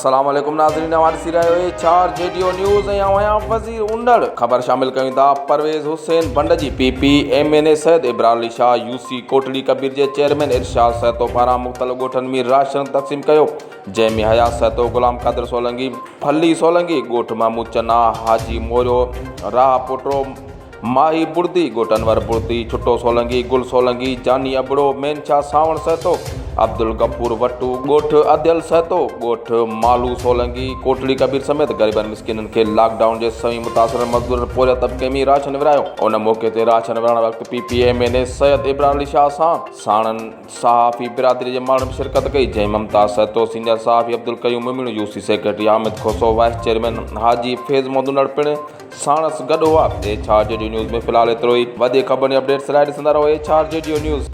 السلام عليڪم ناظرين اوهان ڏسي رهيا آهيو H R G D O news ۽ آئون آهيان وزير انڙ خبر شامل ڪيون ٿا پرويز حسين ڀنڊ جي P P M N A Syed Ibrar Ali Shah U C Kotri Kabir جي چيئرمين ارشاد سهتو پاران مختلف ڳوٺن ۾ راشن تقسيم ڪيو جنهن ۾ حيات سهتو غلام قادر سولنگي ڦلي سولنگي ڳوٺ محمود چنا حاجي موريو راهه پوٽو ماهي بڙدي، ڳوٺ انور بڙدي، ڇٽو سولنگي، گل سولنگي، جاني ابڙو، مين شاهه سانوڻ سهتو، عبدالغفور وٽو، ڳوٺ اديل سهتو، ڳوٺ مالهو سولنگي، ڪوٽڙي ڪبير سميت غريبن مسڪينن کي لاڪ ڊائون جي سوين متاثرن مزدورن پورهيت طبقي ۾ راشن ورهايو. ان موقعي تي راشن ورهائڻ وقت P P M N A Syed Ibrar Ali Shah سان ساڻن صحافي برادري جي ماڻهن به شرڪت ڪئي جنهن ممتاز سهتو، سينيئر صحافي Abdul Qayyum Memon, U C secretary Hamid Khoso, vice chairman Haji Faiz Muhammad Unar پڻ ساڻس گڏ هئا. ايڇ آر جي ڊي نيوز ۾ في الحال ايترو ئي. وڌيڪ خبرن ۽ اپڊيٽس لاء ڏسندا رهو H R G D news.